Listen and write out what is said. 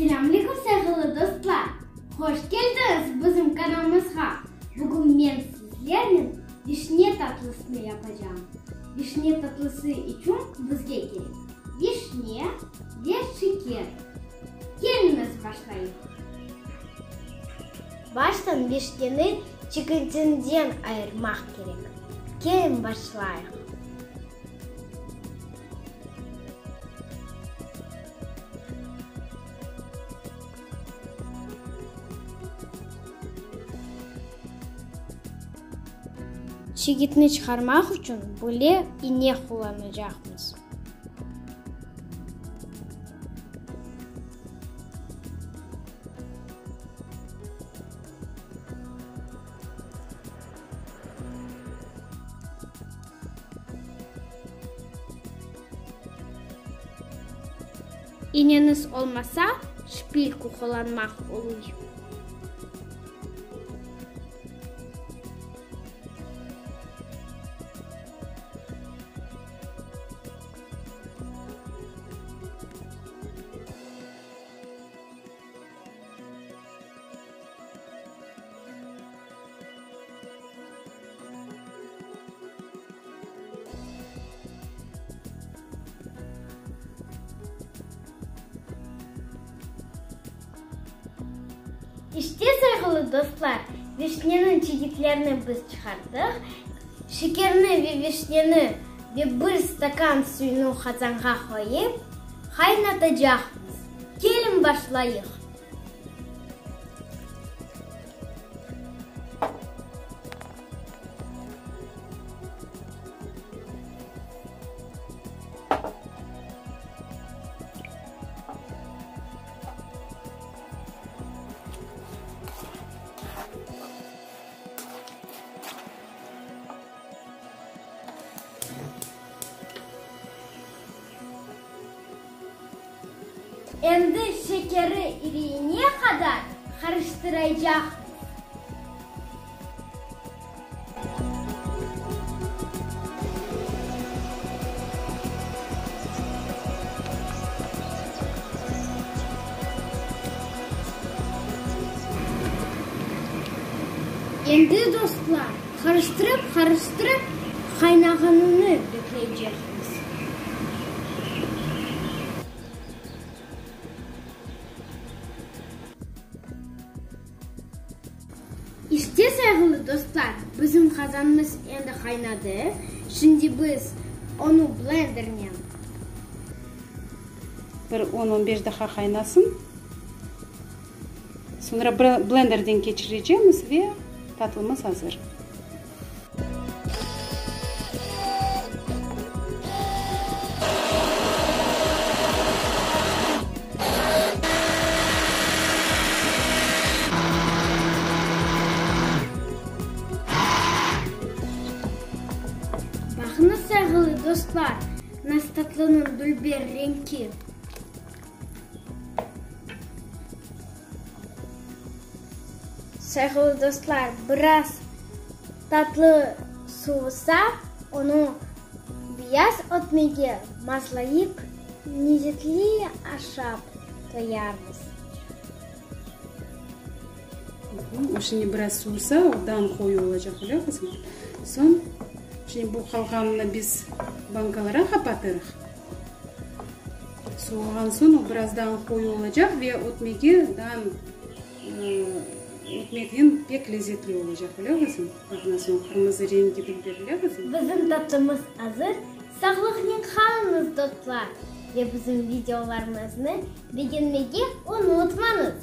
Selâmlekum sayğılı dostlar! Hoş keldiñiz bizim kanalımızğa! Bugün men sizlernen vişne tatlısını yapacağım. Vişne tatlısı içün bizge kerek vişne ve şeker. Keliñiz başlayıq! Baştan vişneni çigitinden ayırmaq kerek. Keliñ başlayıq! Çigitni çıqarmaq içün böyle ine qullanacaqmız. İneñiz olmasa, şpilku qullanmaq oluy. İşte, sayğılı dostlar, vişneniñ çigitlerini biz çıqardıq. Şekerni ve vişneni ve bir stakan suyunı qazanğa qoyıp, qaynatacaqmız. Keliñ, başlayıq! Endi şekeri iriyine qadar qarıştıracaqmız. Endi, dostlar, qarıştırıp-qarıştırıp qaynağanını bekleycekmiz. İşte, sayğılı dostlar, bizim qazanımız endi qaynadı. Şimdi biz onı blendernen. Bir on-on beş daqqa qaynasın. Soñra blenderden keçirecemiz ve tatlımız azır. Baqıñız, sayğılı dostlar, nasıl tatlınıñ dülber renki! Sayğılı dostlar, biraz tatlı suvusa, onı beyaz ötmege mazlayıp, lezetli aşap toyarmız. O şimdi biraz suvusa, o daa qoyu olacaq, öyle qızım? Soñ, şimdi bu qalğanını biz bankalara qapatırıq. Soğuğan soñ o biraz daa qoyu olacaq ve ötmegi daa ötmeknen pek lezetli olacaq, öyle qızım? Baq nasıl qırmızı rengi dülber, öyle qızım? Bizim tatlımız azır, sağlıqnen qalıñız, dostlar, ve bizim videolarımıznı begenmege unutmañız!